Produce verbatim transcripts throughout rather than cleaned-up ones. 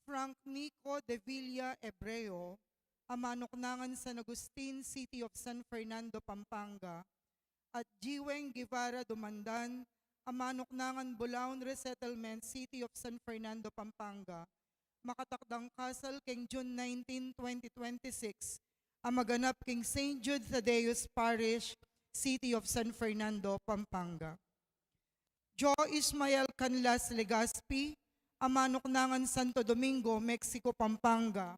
Frank Nico de Villa Ebreo, a manuknangan San Agustin, City of San Fernando, Pampanga, at Jiweng Guevara Dumandan, a manuknangan Bulaon Resettlement, City of San Fernando, Pampanga, makatakdang kasal keng June nineteen, twenty twenty-six, a maganap keng Saint Jude Thaddeus Parish, City of San Fernando, Pampanga. Jo Ismael Canlas Legaspi, a manuknangan Santo Domingo, Mexico, Pampanga.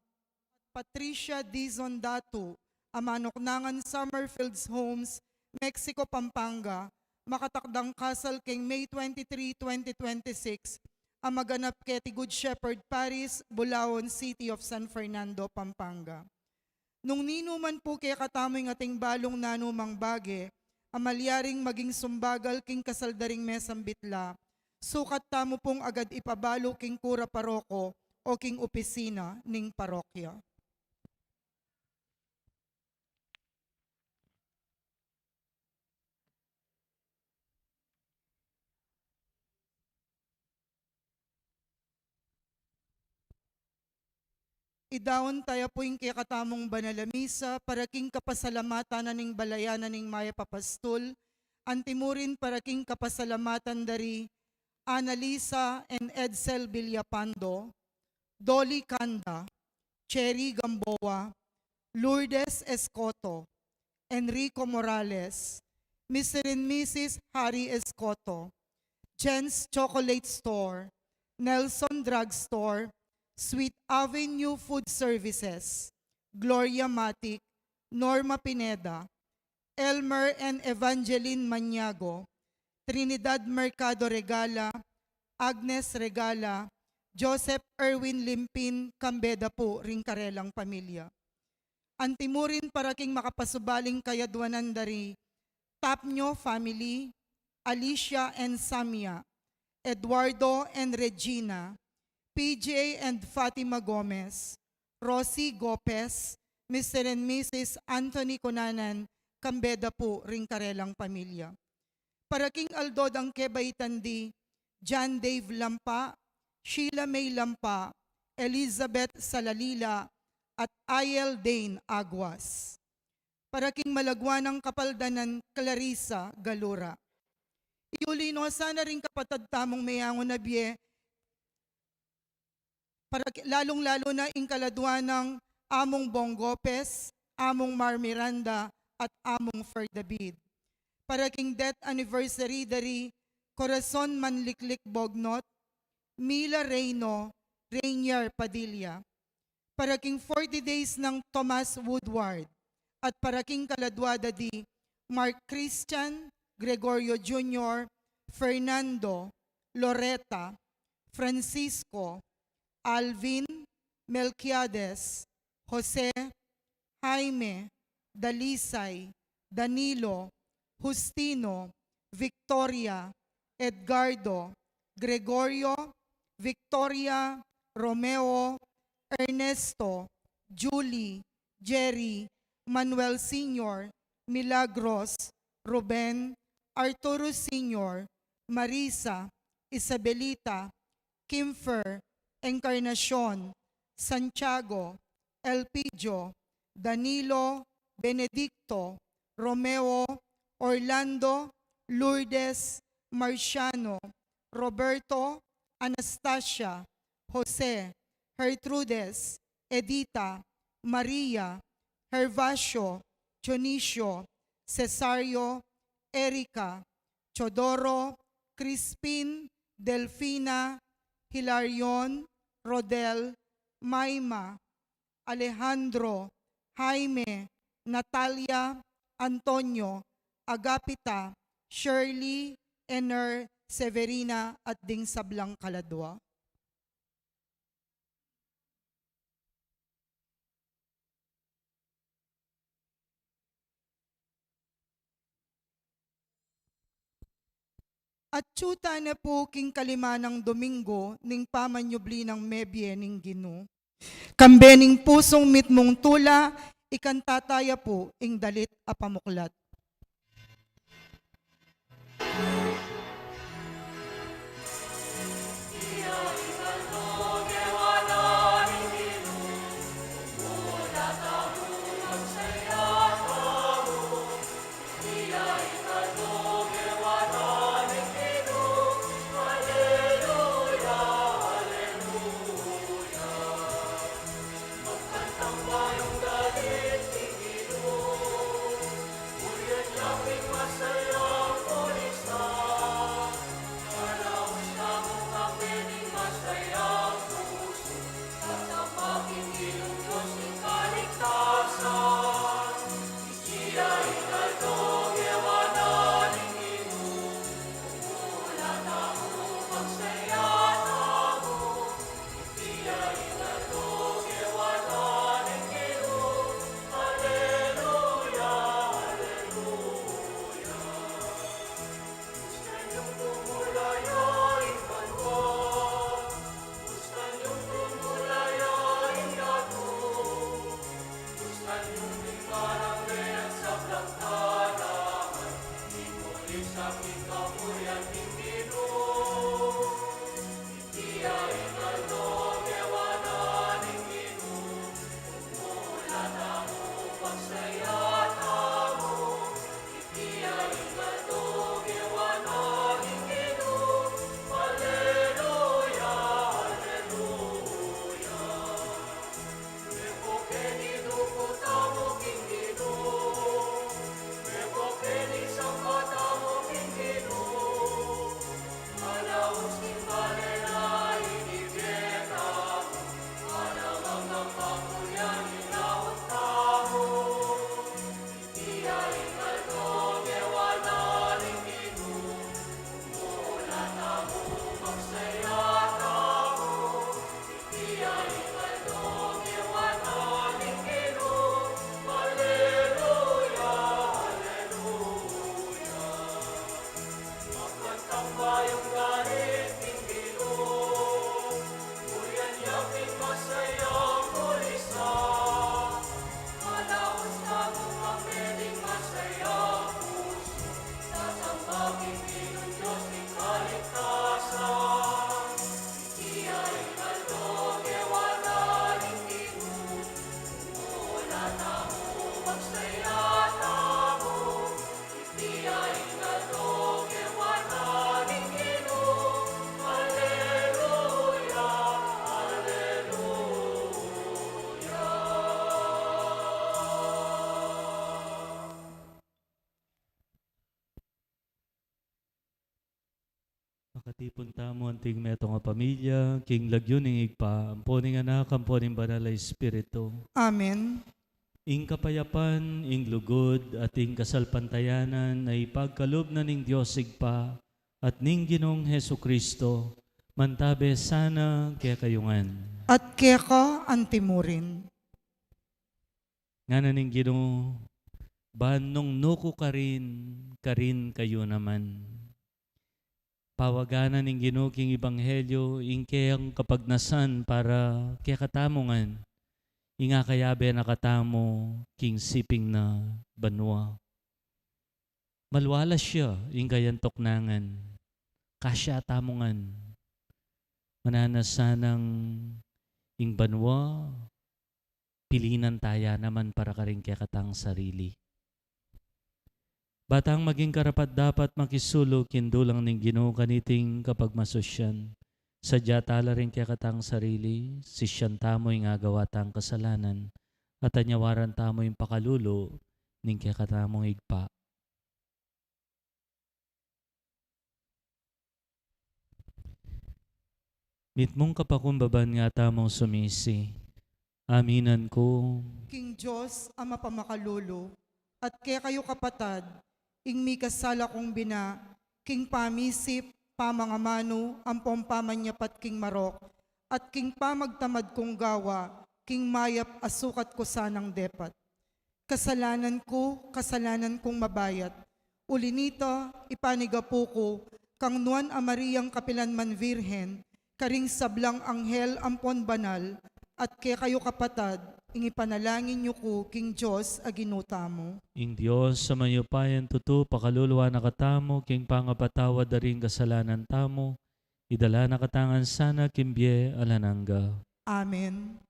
Patricia Dizon Datu, a manuknangan Summerfields Homes, Mexico, Pampanga, makatakdang kasal keng May twenty-three, twenty twenty-six, a maganap keti Good Shepherd Parish, Bulaon, City of San Fernando, Pampanga. Nung ninu man pu kekatamu ing ating balung nanumang bage, a malyaring maging sumbagal king kasal da ring mesambit la, sukat tamu pung agad ipabalu king kura paroko o king opisina ning parokya. Idaun taya pu ing kekatamung banal a misa para king kapasalamatan na ning balayan na ning mayap a pastul, antimurin para king kapasalamatan da ri Annalisa and Edsel Villapando, Dolly Canda, Cherry Gamboa, Lourdes Escoto, Enrico Morales, Mister and Missus Harry Escoto, Jen's Chocolate Store, Nelson Drug Store, Sweet Avenue Food Services, Gloria Matic, Norma Pineda, Elmer and Evangeline Maniago, Trinidad Mercado Regala, Agnes Regala, Joseph Erwin Limpin, kambe da pu ring karelang pamilya. Antimurin para king makapasubaling kayadwanan da ri Tapnio family, Alicia and Samia, Eduardo and Regina, P J and Fatima Gomez, Rosie Gopez, Mister and Missus Anthony Cunanan, kambe da pu ring karelang pamilya. Para king aldo dang kebaitan di John Dave Lampa, Sheila May Lampa, Elizabeth Salalila, at Ayel Dane Aguas. Para king malagwa nang kapaldanan Clarissa Galura. Iuli no sana ring kapatad tamung meyangu na bie, para ki-, lalung-lalu na ing kaladwa nang Among Bong Gopez, Among Mar Miranda, at Among Fer David. Para king death anniversary da ri Corazon Manliklik Bognot, Mila Reyno, Rainier Padilla. Para king forty days nang Tomas Woodward, at para king kaladwa da di Mark Christian, Gregorio Junior, Fernando, Loretta, Francisco, Alvin, Melquiades, Jose, Jaime, Dalisay, Danilo, Justino, Victoria, Edgardo, Gregorio, Victoria, Romeo, Ernesto, Julie, Jerry, Manuel Senior, Milagros, Ruben, Arturo Senior, Marisa, Isabelita, Kimfer, Encarnacion, Santiago, Elpidio, Danilo, Benedicto, Romeo, Orlando, Lourdes, Marciano, Roberto, Anastasia, Jose, Gertrudes, Edita, Maria, Gervasio, Dionisio, Cesario, Erika, Teodoro, Crispin, Delfina, Hilarion, Rodel, Maima, Alejandro, Jaime, Natalia, Antonio, Agapita, Shirley, Ener, Severina, at ding sablang kaladwa. Atyu tana pu king kalima nang Domingo ning pamanyubli nang mebie ning Ginu. Kambe ning pusung mitmung tula, ikanta taya pu ing dalit a pamuklat. Punta mu anting metung a pamilya, king lagyu ning Ibpa, ampo ning Anak, ampo ning Banal a Espiritu. Amen. Ing kapayapan, ing lugud, at ing kasalpantayanan a ipagkalub na ning Dios Ibpa at ning Ginung Jesucristo, mantabe sana kekayu ngan. At keka antimurin. Ngana ning Ginu, ban nung nuku karin, karin kayu naman. Pawagan na ning Ginu king ebanghelyo ing keyang kapagnasan para kekatamu ngan, ing akayabe na katamu king siping na banua. Malwalas ya ing kayang tuknangan, kasya tamu ngan. Mananasanang ing banua, pilinan taya naman para karing kekatang sarili. Ba tang maging karapat-dapat makisulu king dulang ning Ginu kaniting kapagmasusyan, sadya tala ring kekatang sarili, sisian tamu ing agawa tang kasalanan, at anyawaran tamu ing pakalulu ning kekatamung Ibpa. Mitmung kapakumbaban nga tamung sumisi, aminan ku king Dios a mapamakalulu, at kekayu kapatad, ing mikasala kung bina, king pamisip, pamangamanu, ampong pamanyapat king marok, at king pamagtamad kung gawa, king mayap a sukat ku sanang depat. Kasalanan ku, kasalanan kung mabayat. Uli nita, ipanigapu ku kang Nuan a Mariang kapilan man Virgen, karing sablang anghel ampon banal, at kekayu kapatad, ing ipanalangin yu ku king Dios a Ginu tamu. Ing Dios a mayupayang tutu, pakaluluan na katamu king pangapatawad da ring kasalanan tamu, idala na kata ngan sana king bie alang angga. Amen.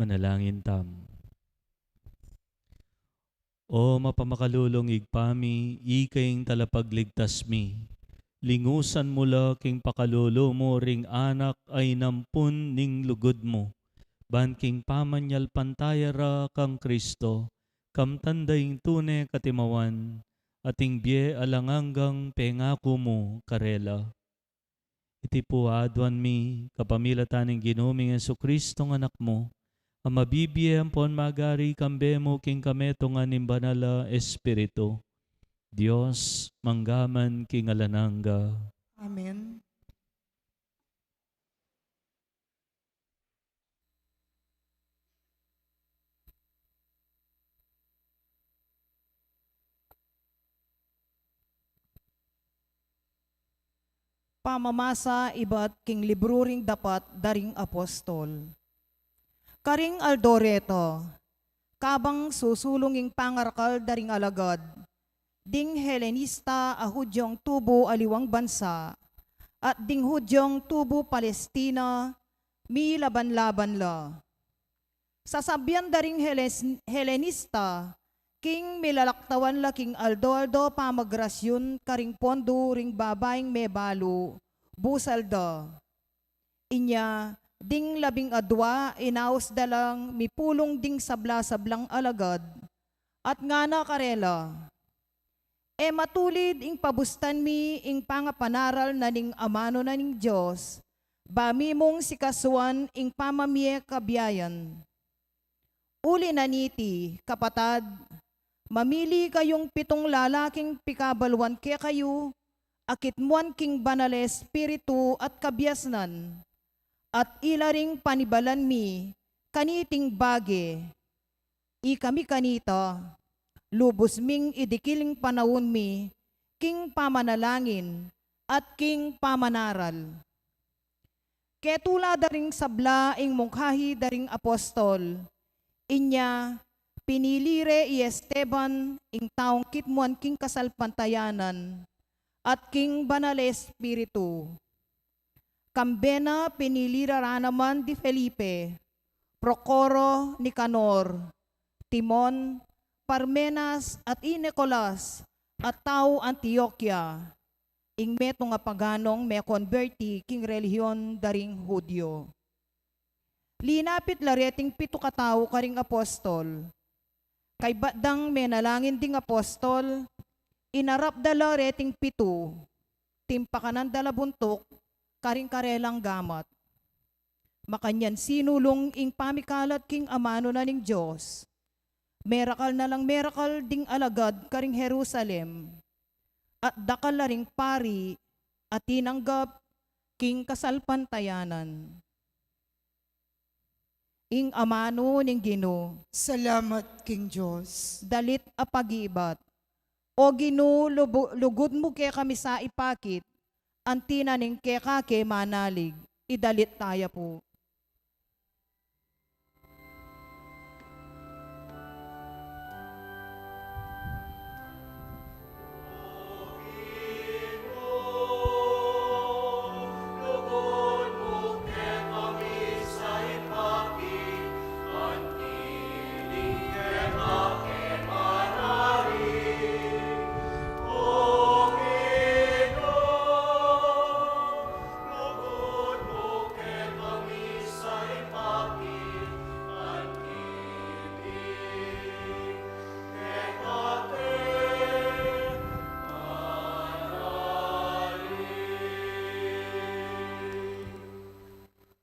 Manalangin tamu. O mapamakalulung Ibpa mi, ika ing talapagligtas mi, lingusan mu la king pakalulu mu ring anak a inampun ning lugud mu, ban king pamanyalpantaya ra kang Kristo, kamtan da ing tune katimawan, at ing bie alang anggang pengaku mu karela. Iti pu aduan mi, kapamilatan ning Ginu ming Jesucristo, nga Anak mu, a mabibie ampon magari kambe mu king kametungan ning Banal a Espiritu, Dios, mangga man king alang angga. Amen. Pamamasa ibat king libru ring Dapat da ring Apostol. Karing aldo reta, kabang susulung ing pangarakal da ring alagad, ding Helenista a Hudyong tubu aliwang bansa, at ding Hudyong tubu Palestina, milaban-laban la. Sasabian da ring Heles-, Helenista, king milalaktawan la king aldo-aldo pamagrasyun karing pondu ring babaing mebalu, busal da. Inya, ding labing adua inaus da lang mipulung ding sabla-sablang alagad, at ngana karela, "E matulid ing pabustan mi ing pangapanaral na ning amanu na ning Dios, ba mi mung sikasuan ing pamamie kabiayan. Uli na niti, kapatad, mamili kayung pitung lalaking pikabaluan kekayu, a kitmuan king Banal a Espiritu at kabiasnan, at ila ring panibalan mi kaniting bage. Ikami kanita, lubus ming idikil ing panaun mi king pamanalangin at king pamanaral." Ketula da ring sabla ing mungkahi da ring apostol. Inya, pinili re i Esteban, ing taung kitmuan king kasalpantayanan at king Banal a Espiritu. Kambe na pinili ra naman di Felipe, Procoro, Nicanor, Timon, Parmenas, at i Nicolas, a tau Antioquia, ing metung a paganong mekonberti king relihiyon da ring Judio. Linapit la reting pitu katau karing apostol. Kaybat dang menalangin ding apostol, inarap da la reting pitu, timpakanan da la buntuk karing karelang gamat. Makanyan sinulung ing pamikalat king amanu na ning Dios. Merakal na lang merakal ding alagad karing Jerusalem, at dakal la ring pari a tinanggap king kasalpantayanan. Ing amanu ning Ginu. Salamat king Dios. Dalit a pag-ibat. O Ginu, lubu-, lugud mu kekami sa ipakit, anti na ning keka ke manalig, idalit taya pu.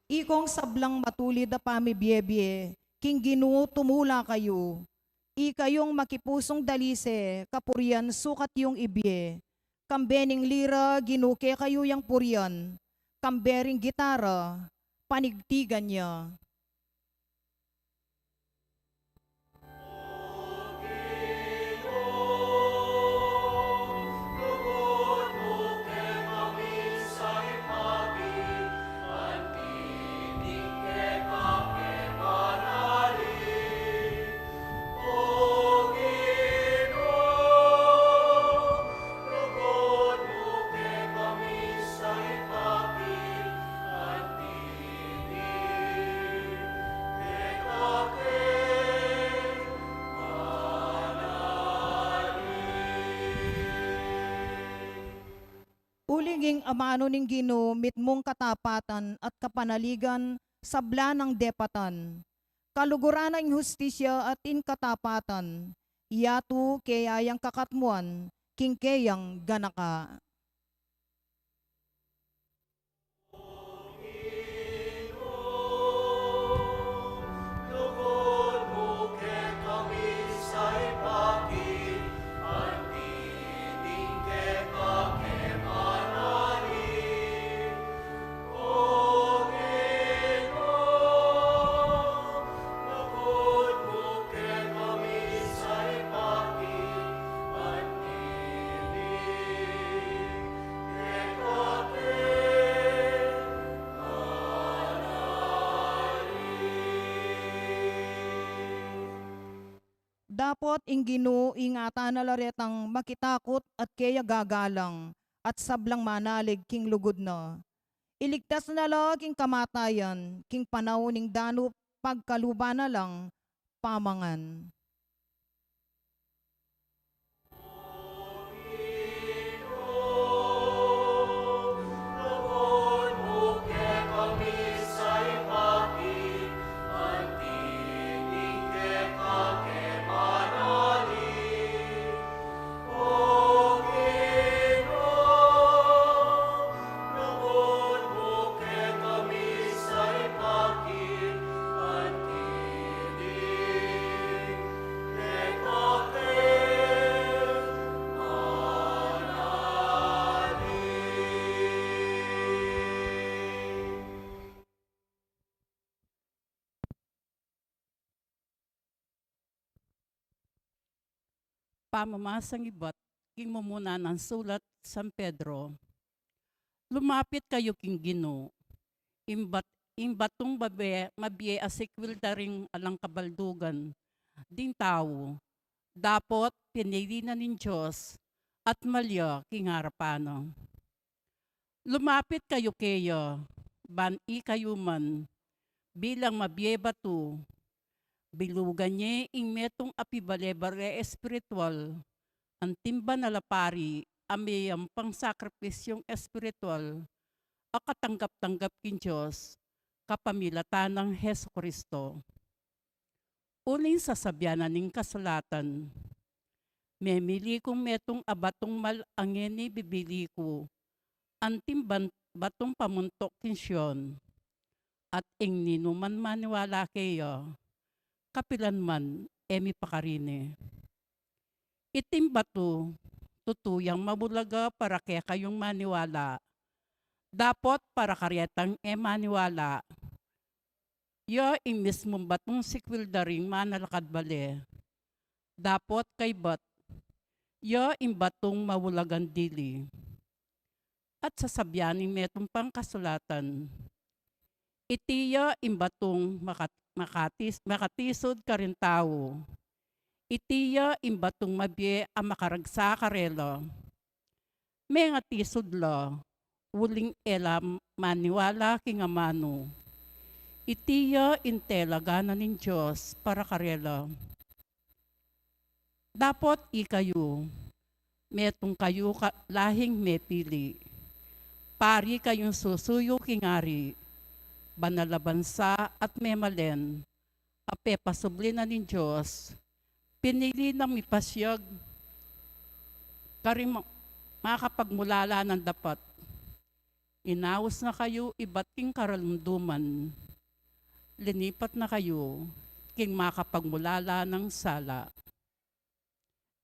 Ikong sablang matulid a pamibiebie, king Ginu tumula kayu. Ikayung makipusung dalise, kapurian sukat yung ibie. Kambe ning lira, Ginu kekayu yang purian. Kambe ring gitara, panigtigan ya. ing amanu ning Ginu mitmung katapatan at kapanaligan sabla nang depatan. Kaluguran na ing hustisya at ing katapatan, yatu keya yang kakatmuan king keyang ganaka. Dapot ing Ginu ingatan na la retang makitakut at keya gagalang at sablang manalig king lugud na. Iligtas na la king kamatayan, king panaun ning danu pagkaluban na lang pamangan. Pamamasang ibat king mumuna nang sulat San Pedro. Lumapit kayu king Ginu, ing bat-, ing batung babe-, mabie a sikwil da ring alang kabaldugan ding tau, dapot pinili na ning Dios at malya king arapan na. Lumapit kayu keya, ban ikayu man, bilang mabie batu, bilugan ye ing metung a pibale-bale espiritual, anting banal a pari, a meyang pangsakripisyung espiritual, a katanggap-tanggap king Dios, kapamilatan nang Jesucristo. Uling sasabian na ning kasulatan, "Memili kung metung a batung mal a ngeni bibili ku, anting ban-, batung pamuntuk king Sion, at ing ninuman maniwala keya, kapilan man e mipakarini." Iting batu, tutu yang mabulaga para kekayung maniwala. Dapot para karetang e maniwala, ya ing mismung batung sikwil da ring manalakad bale. Dapot kaybat, ya ing batung mabulagang dili. At sasabian ning metung pang kasulatan, "Iti ya ing batung makat-, makatis-, makatisud karing tau. Iti ya ing batung mabie a makaragsa karela. Mengatisud la, uling e la maniwala king amanu. Iti ya ing telaganan ning Dios para karela." Dapot ikayu, metung kayu ka-, lahing mepili, pari kayung susuyu king ari, banal a bansa at memalen, a pepasubli na ning Dios, pinili nang mipasyag karing ma-, makapagmulala nang dapat. Inaus na kayu ibat king karalumduman, linipat na kayu king makapagmulala nang sala.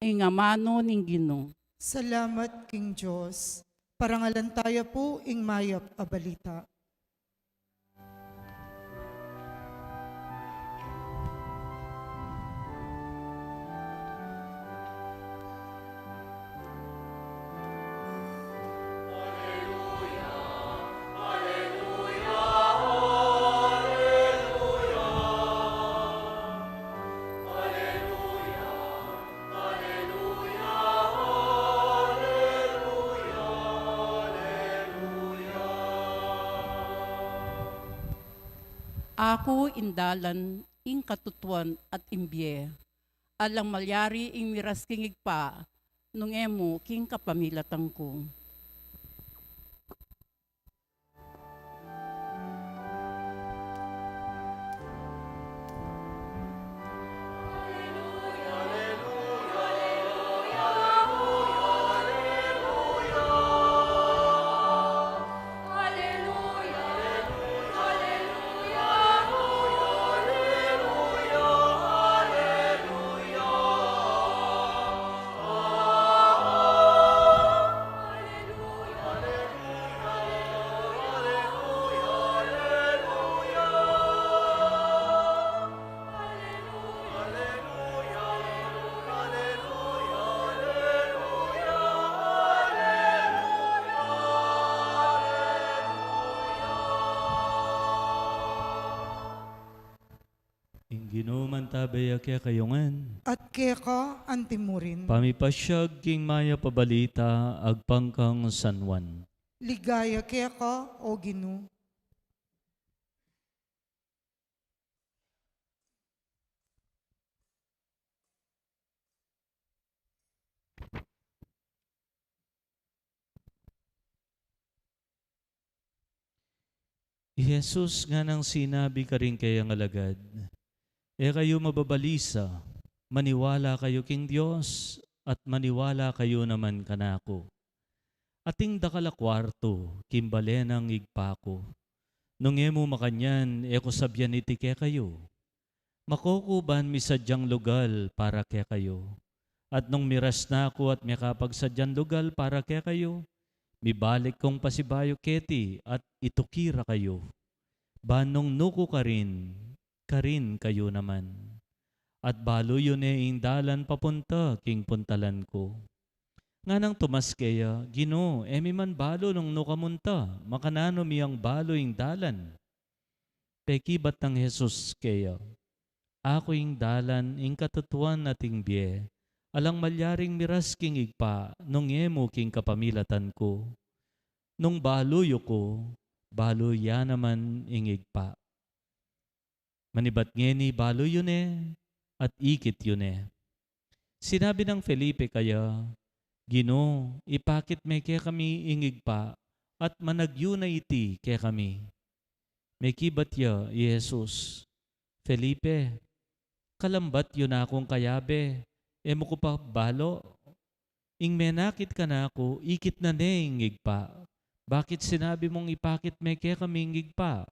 Ing amanu ning Ginu. Salamat king Dios. Parangalan taya pu ing mayap a balita. Aku ing dalan, ing katutuan, at ing bie. Alang malyari ing miras king Ibpa, nung e mu king kapamilatan ku. Ginu, mantabe ya kekayu ngan. At keka antimurin. Pamipasyag king mayap a balita agpang kang San Juan. Ligaya keka, O Ginu. I Jesus nganang sinabi karing kayang alagad, "E kayu mababalisa, maniwala kayu king Dios, at maniwala kayu naman kanaku. Ating dakal a kuartu king bale nang Ibpa ku. Nung e mu makanyan, e ku sabian iti kekayu. Mako ku ban misadyang lugal para kekayu. At nung miras na ku at mikapagsadyang lugal para kekayu, mibalik kung pasibayu keti at ituki ra kayu. Ban nung nuku karin, karin kayu naman. At balu yu ne ing dalan papunta king puntalan ku." Nganang Tomas keya, "Ginu, e mi man balu nung nu ka munta, makananu mi yang balu ing dalan?" Pekibat nang Jesus keya, "Aku ing dalan, ing katutuan, at ing bie. Alang malyaring miras king Ibpa nung e mu king kapamilatan ku. Nung balu yu ku, balu ya naman ing Ibpa. Manibat ngeni balu yu ne, at ikit yu ne." Sinabi nang Felipe kaya, "Ginu, ipakit me kekami ing Ibpa, at managyu na iti kekami." Mekibat ya i Jesus, "Felipe, kalambat yu na kung kayabe, e mu ku pa balu? Ing menakit kanaku, ikit na ne ing Ibpa. Bakit sinabi mung ipakit me kekami ing Ibpa?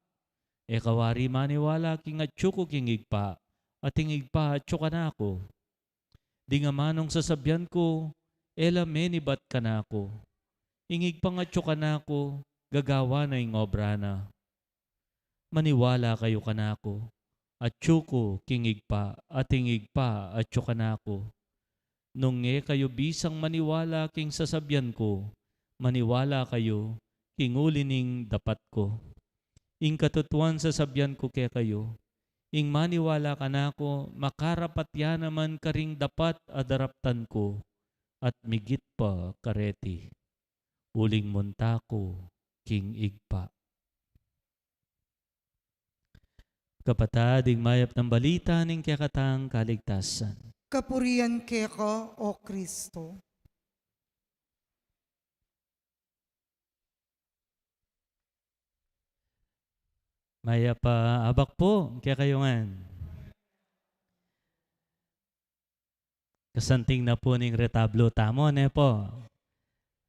E ka wari maniwala king atyu ku king Ibpa, at ing Ibpa atyu kanaku? Ding Ama nung sasabian ku, e la menibat kanaku. Ing Ibpang atyu kanaku, gagawa na ing obra na. Maniwala kayu kanaku, atyu ku king Ibpa, at ing Ibpa atyu kanaku. Nung e kayu bisang maniwala king sasabian ku, maniwala kayu king uli ning dapat ku. Ing katutuan sasabian ku kekayu, ing maniwala kanaku, makarapat ya naman karing dapat a daraptan ku, at migit pa kareti, uling munta ku king Ibpa." Kapatad, ing mayap nang balita ning kekatang kaligtasan. Kapurian keka, O Kristo. Mayap a abak pu kekayu ngan. Kasanting na pu ning retablo tamu, ne pu?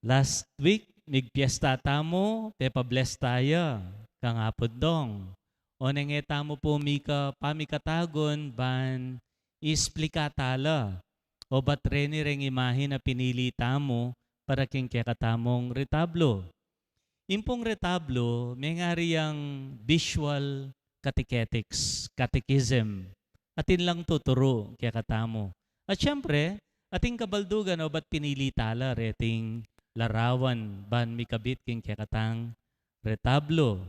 Last week, migpiesta tamu, pepa-bless taya kang Apung Dong. Oneng e tamu pu mika pamikatagun ban isplika tala obat reni reng imahen a pinili tamu para king kekatamung retablo. Ing pung retablo, mengari yang visual catechetics, catechism. Atin lang tuturu kekatamu. At siyempre, ating kabaldugan obat pinili tala reting larawan ban mikabit king kekatang retablo.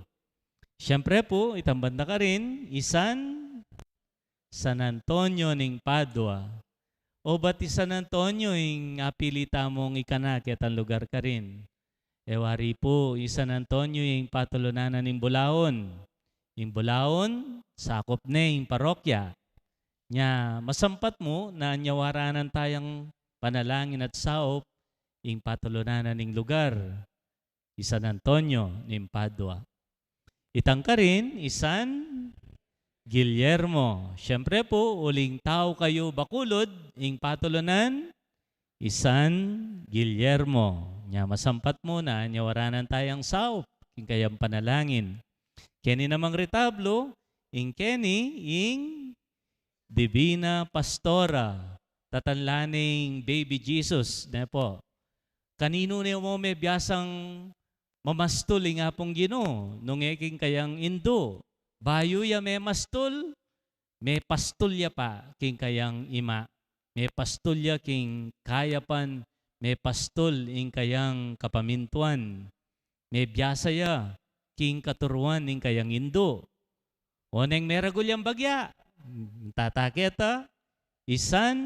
Siyempre pu, itang banda karin, i San San Antonio ning Padua. Obat i San Antonio ing apili tamung ikana ketang lugar karin. E wari pu, i San Antonio ing patulunan na ning Bulaon. Ing Bulaon, sakup ne ing parokya. Nya, masampat mu na anyawaranan tayang panalangin at saup ing patulunan na ning lugar. I San Antonio ning Padua. Itang karin, i San Guillermo. Siyempre pu, uling tau kayu Bacolod, ing patulunan, i San Guillermo. Nya masampat mu na anyawaranan tayang saup king kayang panalangin. Keni namang retablo, ing keni, ing Divina Pastora, tatan la ning Baby Jesus, ne pu? Kaninu ne mu mebiasang mamastul ing Apung Ginu, nung e king kayang indu? Bayu ya memastul, mepastul ya pa king kayang ima, mepastul ya king kayapan, mepastul ing kayang kapamintuan. Mebiasa ya king katuruan ning kayang indu. Oneng meragul yang bagya, Tata keta, i San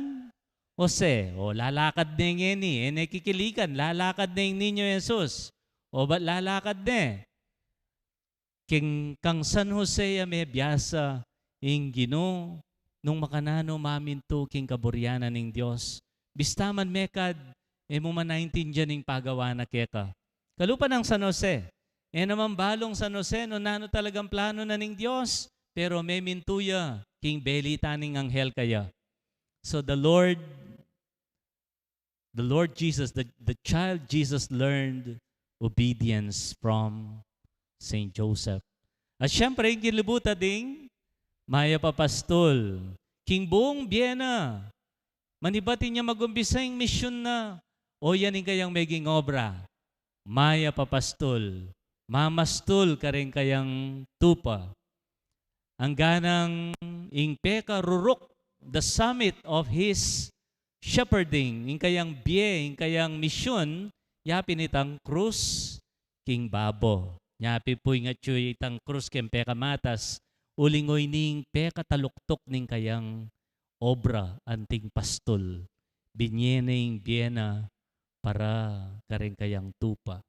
Jose, o lalakad ne ngeni, e ne kikilikan, lalakad ne ing Niño Jesus, o ba't lalakad ne? King kang San Jose a mebiasa ing Ginu, nung makananu mamintu king kaburian na ning Dios. Bista man mekad, e mu man naintindian ing pagawa na keka. Kalupa nang San Jose, e naman balung San Jose nung nanu talagang plano na ning Dios, pero memintu ya king belita ning anghel kaya. So the Lord, the Lord Jesus, the, the child Jesus learned obedience from Saint Joseph. At siyempre, ing kinlubutan ding mayap a pastul, king buung bie na, manibat inya mag-umpisa ing misyun na, o yan ing kayang meging obra, mayap a pastul, mamastul karing kayang tupa. Angganang ing pekaruruk, the summit of his shepherding, ing kayang bie, ing kayang misyun, yapin itang krus king babo. Yapin pu ing atyu itang krus king pekamatas, uling oyni ing pekataluktuk ning kayang obra anting pastul. Binie ne ing bie na para karing kayang tupa.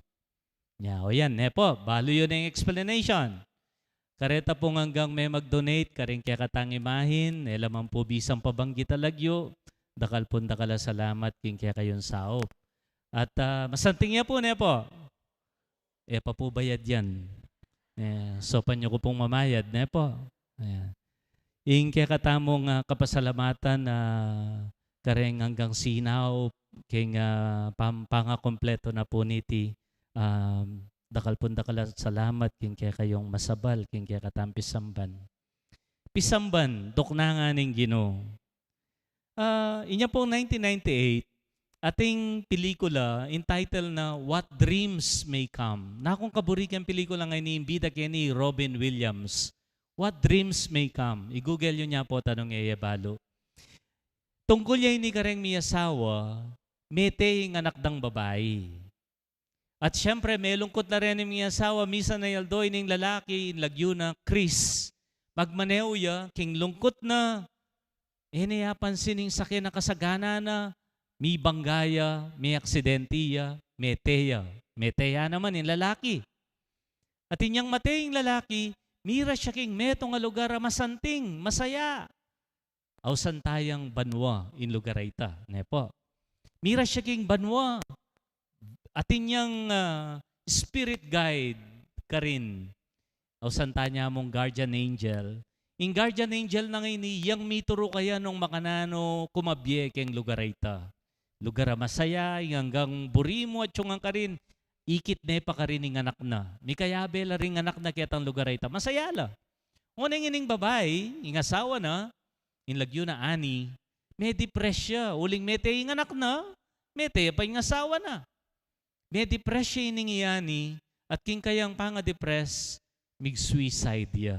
Nya, o yan, ne pu, balu yu ne ing explanation. Kareta pung anggang me mag-donate karing kekatang imahin, e la man pu bisang pabanggit a lagyu, dakal pung dakal a salamat king kekayung saup. At, ah, masanting ya pu, ne pu? E pa pu bayad yan. E, saupan yu ku pung mamayad, ne pu? Ayan. Ing kekatamung, ah, kapasalamatan, ah, kareng anggang sinaup king, ah, pam-, pangakumpletu na pu niti, um, dakal pung dakal a salamat king kekayung masabal king kekatang pisamban. Pisamban, duknangan ning Ginu. Ah, inya pung nineteen ninety-eight, ating pelikula, entitled na What Dreams May Come. Nakung kaburi keng pelikula ngeni, ing bida keni Robin Williams. What Dreams May Come. I-Google yu nya pu, tanung e ye balu. Tungkul ya ini kareng miyasawa, mete ing anak dang babai. At siyempre, melungkut la reni ing miyasawa, misan a aldo ining lalaki, ing lagyu na Chris. Magmaneho ya, king lungkut na, e ne apansin ing sake na kasagana na, mibangga ya, miaksidente ya, mete ya. Mete ya naman ing lalaki. At inyang mate ing lalaki, miras ya king metung a lugar a masanting, masaya. Ausan tayang banua ing lugar a ita, ne pu? Miras ya king banua, atin yang, ah, spirit guide karin. Ausan taya mung guardian angel. Ing guardian angel na ngeni, yang mituru kaya nung makananu kumabie keng lugar a ita. Lugar a masaya, ing anggang buri mu atiu ngan karin, ikit ne pa karin ing anak na. Mikayabe la ring anak na ketang lugar a ita. Masaya la. Nune ngening babai, ing asawa na, ing lagyu na Annie, me-depress ya, uling mete ing anak na, mete pa ing asawa na. Me-depress ya ining i Annie, at king kayang panga-depress, mig-suicide ya,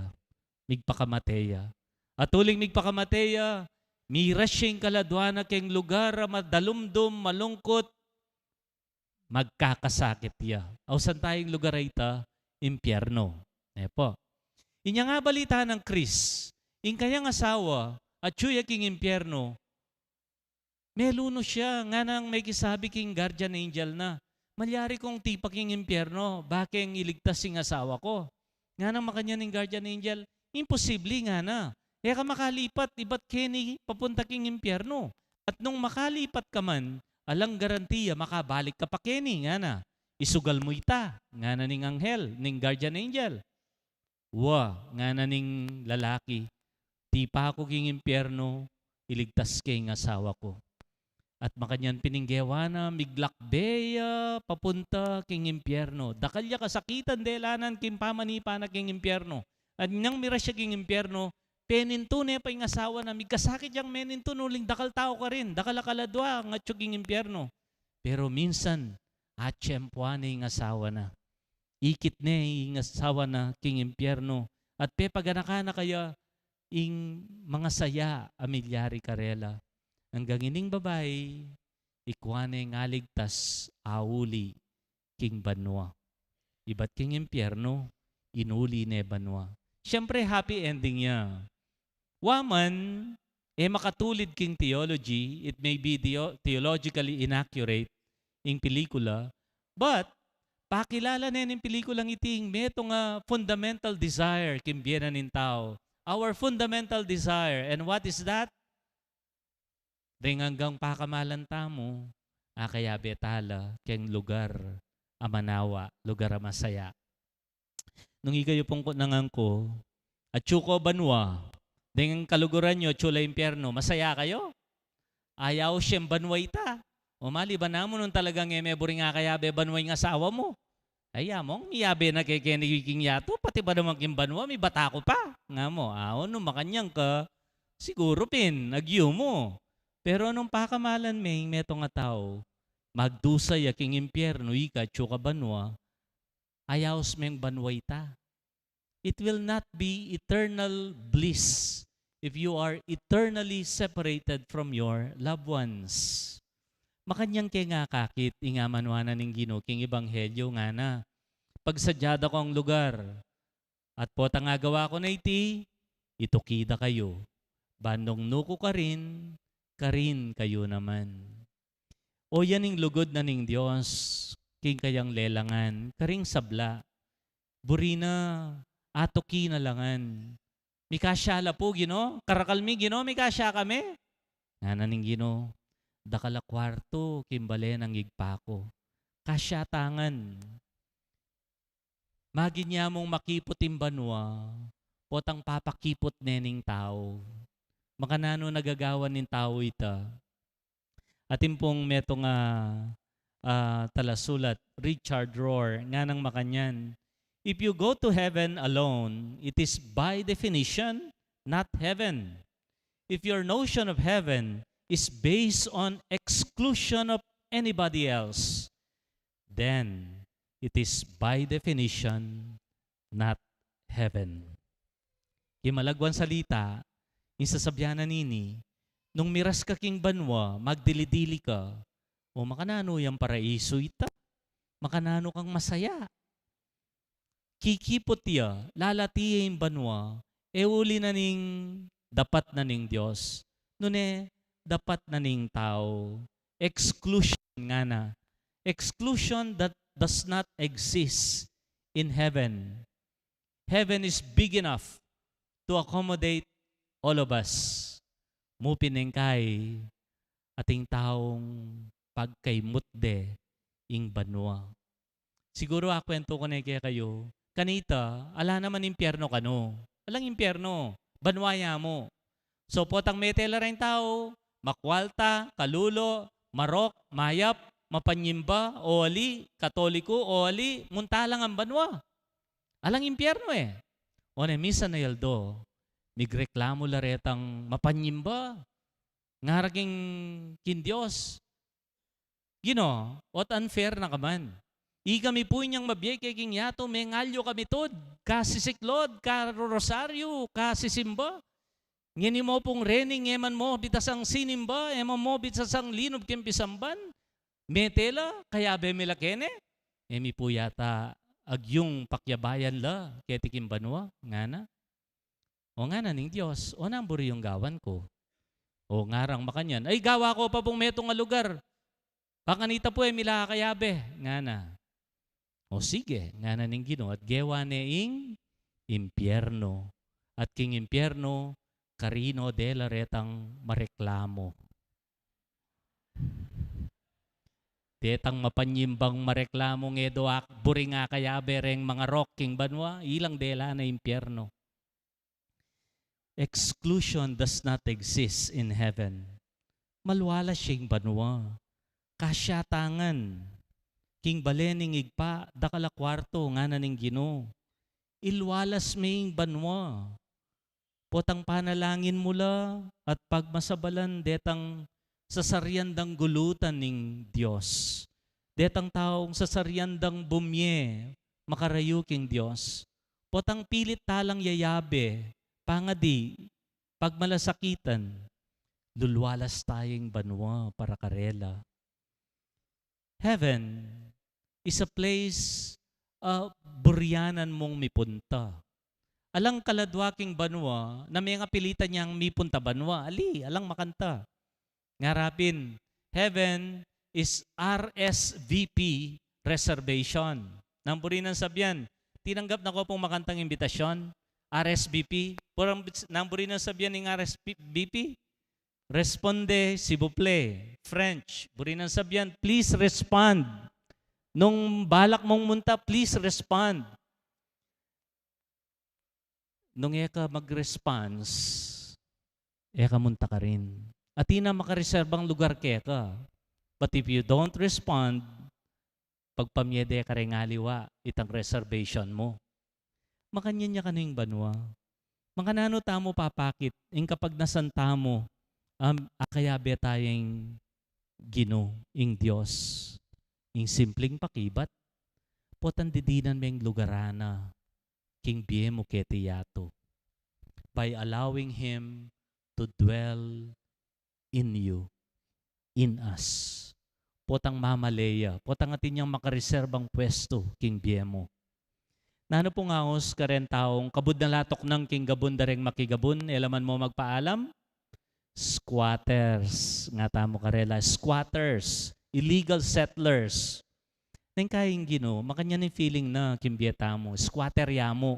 migpakamate ya. At uling migpakamate ya, miras ya ing kaladua na keng lugar a madalumdum, malungkut, magkakasakit ya. Ausan taya ing lugar a ita, impyernu. Ne pu? Inyang abalita nang Chris, ing kayang asawa, atiu ya king impyernu, melunus ya, nganang mekisabi king guardian angel na, "Malyari kung tipa king impyernu, bakeng iligtas ing asawa ku." Nganang makanyan ing guardian angel, "Imposible," ngana. "E ka makalipat ibat keni papunta king impyernu. At nung makalipat ka man, alang garantiya makabalik ka pa keni," ngana. "Isugal mu ita," ngana ning anghel, ning guardian angel. "Wa," ngana ning lalaki, "tipa ku king impyernu, iligtas ke ing asawa ku." At makanyan pin ing gewa na, miglakbe ya papunta king impyernu. Dakal ya kasakitan delanan king pamanipa na king impyernu. At inyang miras ya king impyernu, penintu ne pa ing asawa na, migkasakit yang menintun uling dakal tau karin, dakal a kaladua ing atiu king impyernu. Pero minsan, atiempuan ne ing asawa na. Ikit ne ing asawa na king impyernu, at pepaganakan na kaya ing mangasaya a milyari karela. Anggang ining babai, ikua ne ing aligtas, auli king banua. Ibat king impyernu, inuli ne banua. Siyempre, happy ending ya. Wa man, e makatulid king theology, it may be theo-, theologically inaccurate ing pelikula, but pakilala ne ning pelikulang iti ing metung a fundamental desire king bie na ning tau. Our fundamental desire. And what is that? Deng anggang pakamalan tamu, akayabe tala keng lugar a manawa, lugar a masaya. Nung ikayu pung kunangan ku, atyu ko banua, deng kaluguran yu, atyu la impyernu, masaya kayu? Ayaw siyang banua ita. O maliban na mu nung talagang e me buring akayabe banua ing asawa mu. Ay, among miyabe na ke keni king yatu, pati ba naman king banua, mibata ku pa. Nga mu, aw, nung makanyan ka, siguru pin, agyu mu. Pero nung pakamalan me ing metung a tau, magdusa ya king impyernu, ika atyu ka banua, ayaw meng banua ita. It will not be eternal bliss if you are eternally separated from your loved ones. Makanyan ke nga akakit, ing amanuan na ning Ginu king ebanghelyo, ngana, pagsadya da kong lugar, at potang agawa ko na iti, ituki da kayu. Ban nung nuku karin, karin kayu naman. O yan ing lugud na ning Dios king kayang lelangan, karing sabla. Buri na, atuki na la ngan. Mikasya la pu, Ginu? Karakal mi, Ginu, mikasya kami? Ngana ning Ginu, dakal a kuartu king bale nang Ibpa ku. Kasya ta ngan. Maging ya mung makiput ing banua, potang papakiput ne ning tau. Makananu nagagawan ning tau ita? Atin pung metung a, ah, talasulat, Richard Rohr, nganang makanyan, "If you go to heaven alone, it is by definition not heaven. If your notion of heaven is based on exclusion of anybody else, then it is by definition not heaven." King malagwan salita, ing sasabyan na nini, nung miras ka king banua, magdili-dili ka, o makananu yang paraiso ita? Makananu kang masaya? Kikiput ya, lalati ya ing banua, e uli na ning dapat na ning Dios, nune dapat na ning tau. Exclusion, ngana. Exclusion that does not exist in heaven. Heaven is big enough to accommodate all of us. Mu pin ing kai ating taung pagkaimut de ing banua. Siguru akwentu ku ne kekayu, kanita, ala naman impyernu kanu. Alang impyernu, banua ya mu. So, potang mete la reng tau, makwalta, kalulu, marok, mayap, mapanyimba, o ali, Katoliku, o ali, munta la ngan banua. Alang impyernu e. O ne, minsan a aldo, migreklamu la retang mapanyimba. Ngara king, king Dios, Ginu, ot unfair na ka man. Ikami pu inyang mabie ke king yatu, mengalyu kami tud, kasisiklud, karorosaryu, kasisimba. Ngeni mu pung rening, e man mu bitasang sinimba, e man mu bitasang linub king pisamban. Mete la, kayabe mi la kene. E mi pu yata agyung pakyabayan la keti king banua, ngana. O ngana ning Dios, o nanu buri yung gawan ku? O ngarang makanyan, ay, gawa ko pa pung metung a lugar. Kanita pu e mi la kayabe, ngana. O sige, ngana ning Ginu, at gewa ne ing impyernu. At king impyernu, karin no de la retang mareklamu. Detang mapanyimbang mareklamu, ngedo ak, buring akayabe reng mangarok king banua, ilang de la na impyernu. Exclusion does not exist in heaven. Malwalas ya ing banua. Kasya ta ngan. King bale ning Ibpa, dakal a kuartu, ngana ning Ginu. Ilwalas me ing banua. Potang panalangin mu la at pagmasabalan detang sasarian dang gulutan ning Dios. Detang taung sasarian dang bumie, makarayu king Dios. Potang pilit ta lang yayabe, pangadi, pagmalasakitan, lulwalas ta ing banua para karela. Heaven is a place, ah, burianan mung mipunta. Alang kaladwa king banua na mengapilitan yang mipunta banua. Ali, alang makanta. Ngara pin, heaven is R S V P reservation. Nang buri nang sabian, tinanggap na ko pung makantang imbitasyon, R S V P. Purang, nang buri nang sabian ning R S V P, responde, s'il vous plaît. French, buri nang sabian, please respond. Nung balak mong munta, please respond. Nung e ka mag-response, e ka munta karin. Atin a makareserbang lugar keka. But if you don't respond, pagpamie de kareng aliwa itang reservation mu. Makanyan ya kanu ing banua. Makananu tamu papakit ing kapagnasan tamu, um, akayabe taya ing Ginu, ing Dios, ing simpling pakibat, potang didinan meng lugaran na king bie mu keti yatu, by allowing Him to dwell in you, in us. Potang mamale ya, potang atin yang makareserbang puestu king bie mu. Nanu pung aus kareng taung kabud na la tuknang king gabun da reng makigabun, e la man mu magpaalam? Squatters. Nga tamu karela, squatters, illegal settlers. Neng kaing Ginu, makanyan ing feeling na king bie tamu, squatter ya mu.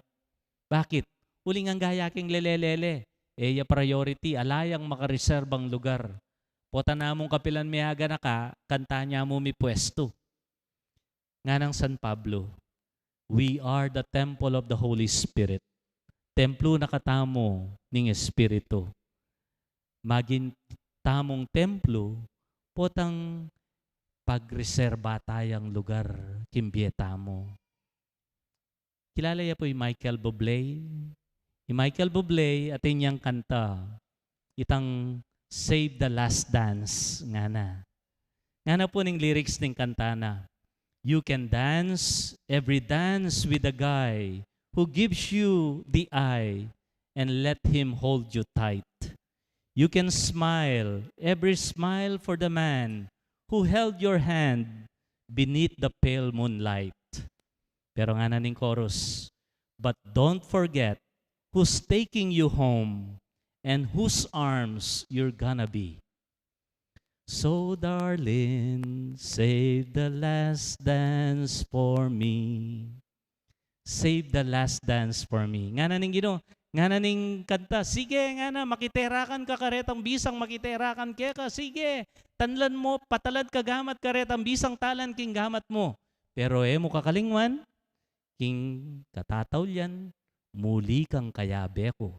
Bakit? Uling angga ya king lele-lele, e ya priority, ala yang makareserbang lugar. Pota namung kapilan me aganaka, kantan ya mu mi puestu. Nganang San Pablo, "We are the temple of the Holy Spirit." Templo na katamu ning Espiritu. Maging tamung templo, potang pagreserba tayang lugar king bie tamu. Kilala ya pu i Michael Bublé? I Michael Bublé, atin yang kanta, itang Save the Last Dance, ngana. Ngana pu ning lyrics ning kanta na, "You can dance every dance with the guy who gives you the eye and let him hold you tight. You can smile every smile for the man who held your hand beneath the pale moonlight." Pero ngana ning chorus, "But don't forget who's taking you home and whose arms you're gonna be. So darling, save the last dance for me. Save the last dance for me." Ngana ning Ginu, ngana ning kanta, "Sige," ngana, "makiterakan ka karetang bisang makiterakan keka. Sige, tanlan mu, patalad ka gamat karetang bisang talan king gamat mu. Pero e mu kakalingwan king katataulian, muli kang kayabe ku."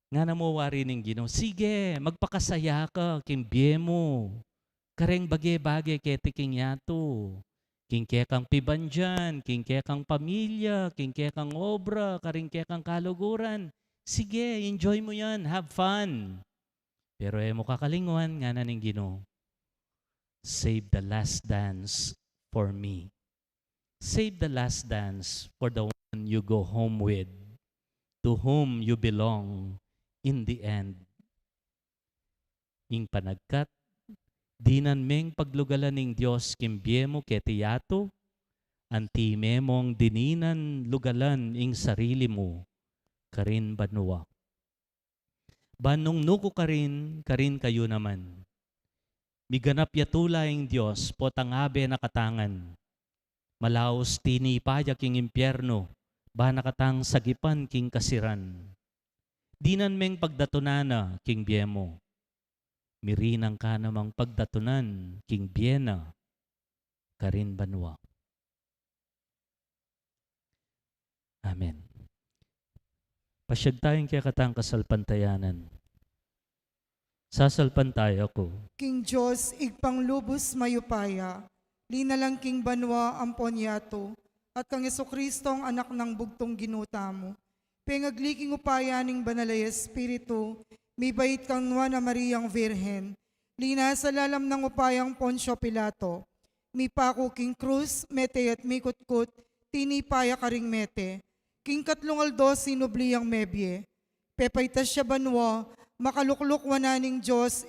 Ngana mu wari ning Ginu, "Sige, magpakasaya ka king bie mu kareng bage-bage keti king yatu, king kekang pibandian, king kekang pamilya, king kekang obra, karing kekang kaluguran. Sige, enjoy mu yan, have fun. Pero e mu kakalingwan," ngana ning Ginu, "save the last dance for me. Save the last dance for the one you go home with, to whom you belong in the end." Ing panagkat, dinan meng paglugalan ning Dios king bie mu keti yatu, anti me mung dininan lugalan ing sarili mu karin banua. Ban nung nuku karin, karin kayu naman. Miganap ya tula ing Dios, potang abe na kata ngan. Malaus tinipa ya king impiernu, ban na katang sagipan king kasiran. Dinan meng pagdatunan na king bie mu. Mirinang ka namang pagdatunan king bie na karin banua. Amen. Pasiag tayang kekatang kasalpantayanan. Sasalpantaya ku king Dios, Ibpang lubus mayupaya, linalang king banua ampon yatu, at kang Jesucristong Anak nang bugtung Ginu tamu, pengagli king upaya ning Banal a Espiritu, mibait kang Nuan a Mariang Virgen, linasa lalam nang upayang Poncio Pilato, mipaku king krus, mete at mikutkut, tinipa ya karing mete, king katlung aldo sinubli yang mebie, pepaitas ya banua, makalukluk wanan ning Dios,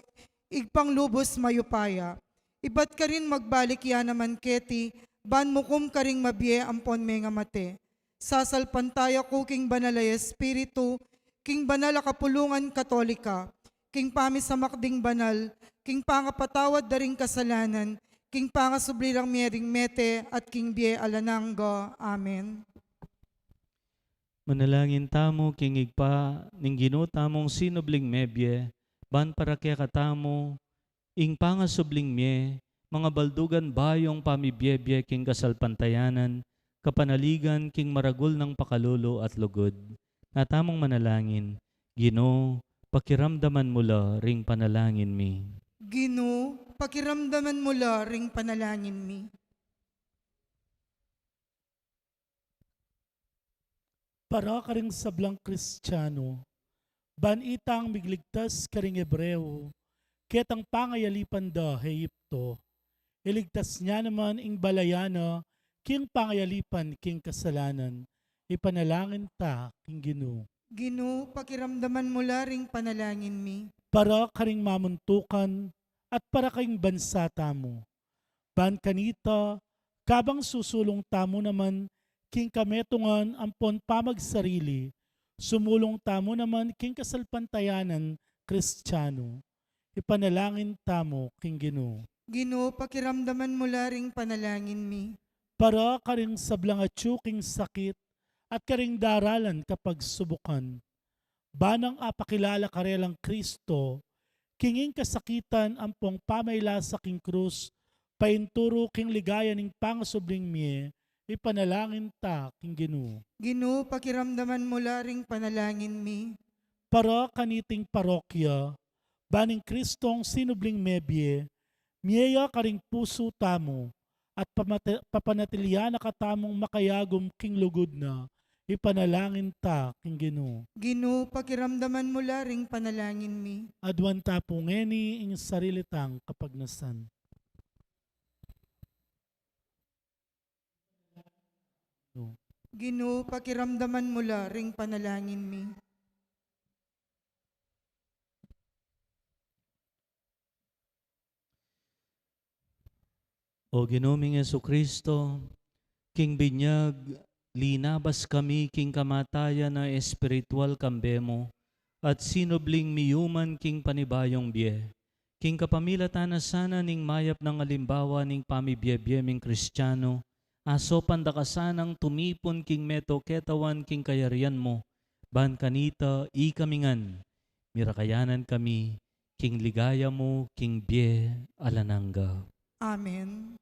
Ibpang lubus mayupaya. Ibat karin magbalik ya naman keti, ban mukum karing mabie ampon mengamate. Sasalpantaya ku king Banal a Espiritu, king Banal a Kapulungan Katolika, king pamisamak ding banal, king pangapatawad da ring kasalanan, king pangasubli rang mie ring mete, at king bie alang angga. Amen. Manalangin tamu king Ibpa ning Ginu tamung sinubling mebie, ban para kekatamu, ing pangasubling mie, mangabaldugan bayung pamibiebie king kasalpantayanan, kapanaligan king maragul nang pakalulu at lugud. Nga tamung manalangin, Ginu, pakiramdaman mu la ring panalangin mi. Ginu, pakiramdaman mu la ring panalangin mi. Para karing sablang Kristiano, ban itang migligtas karing Hebreo, ketang pangayalipan da Egipto, iligtas ne naman ing balayan na king pangayalipan king kasalanan, ipanalangin ta king Ginu. Ginu, pakiramdaman mu la ring panalangin mi. Para karing mamuntukan at para karing bansa tamu. Ban kanita, kabang susulung tamu naman king kametungan ampon pamagsarili, sumulung tamu naman king kasalpantayanan Kristiano. Ipanalangin tamu king Ginu. Ginu, pakiramdaman mu la ring panalangin mi. Para karing sablang atyu king sakit at karing daralan kapagsubukan, ban nang apakilala karelang Kristo, king ing kasakitan ampong pamailasa king krus, painturu king ligaya ning pangasubling mie, ipanalangin ta king Ginu. Ginu, pakiramdaman mu la ring panalangin mi. Para kaniting parokya, ban ing Kristong sinubling mebie, mie ya karing pusu tamu, at pamate-, papanatilian na katamung makayagum king lugud na, ipanalangin ta king Ginu. Ginu, pakiramdaman mu la ring panalangin mi. Aduan ta pu ngeni ing sarili tang kapagnasan. Ginu, pakiramdaman mu la ring panalangin mi. O Ginu ming Jesucristo, king binyag linabas kami king kamatayan a espiritual kambe mu, at sinubling miyuman king panibayung bie. King kapamilatan na sana ning mayap nang alimbawa ning pamibie-bie ming Kristiano, asopan da ka sanang tumipun king meto ketawan king kayarian mu, ban kanita ikami ngan mirakayanan kami king ligaya mu king bie alang angga. Amen.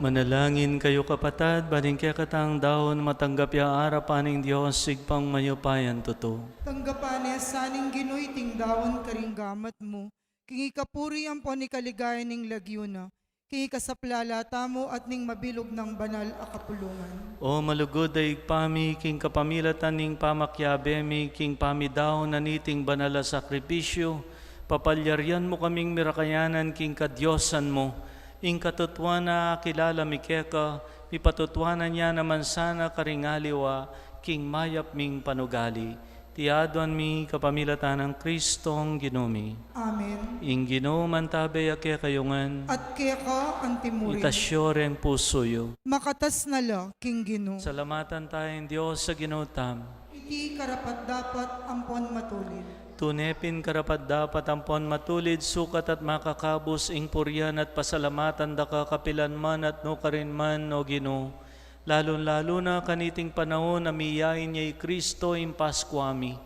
Manalangin kayu, kapatad, ban ing kekatang daun matanggap ya arapan ning Dios Ibpang mayupayang tutu. Tanggapan ne sa ning Ginu iting daun karing gamat mu, king ikapuri ampon ikaligaya ning lagyu na, king ikasaplala tamu at ning mabilug nang banal a kapulungan. O malugud a Ibpa mi, king kapamilatan ning pamakiabe mi king pamidaun na niting banal a sakripisyu, papalyarian mu kaming mirakayanan king kadiosan mu. Ing katutuan a akilala mi keka, mipatutuanan ya naman sana karing aliwa king mayap ming panugali. Iti aduan mi kapamilatan nang Kristong Ginu mi. Amen. Ing Ginu mantabe ya kekayu ngan. At keka antimurin. Itas yu reng pusu yu. Makatas na la king Ginu. Salamatan taya ing Dios a Ginu tamu. Iti karapat-dapat ampon matulid. Tune pin karapat-dapat ampon matulid, sukat at makakabus ing purian at pasalamatan da ka kapilan man at nukarin man, O Ginu. Lalun-lalu na kaniting panaun a miyain ya i Kristo ing Paskua mi.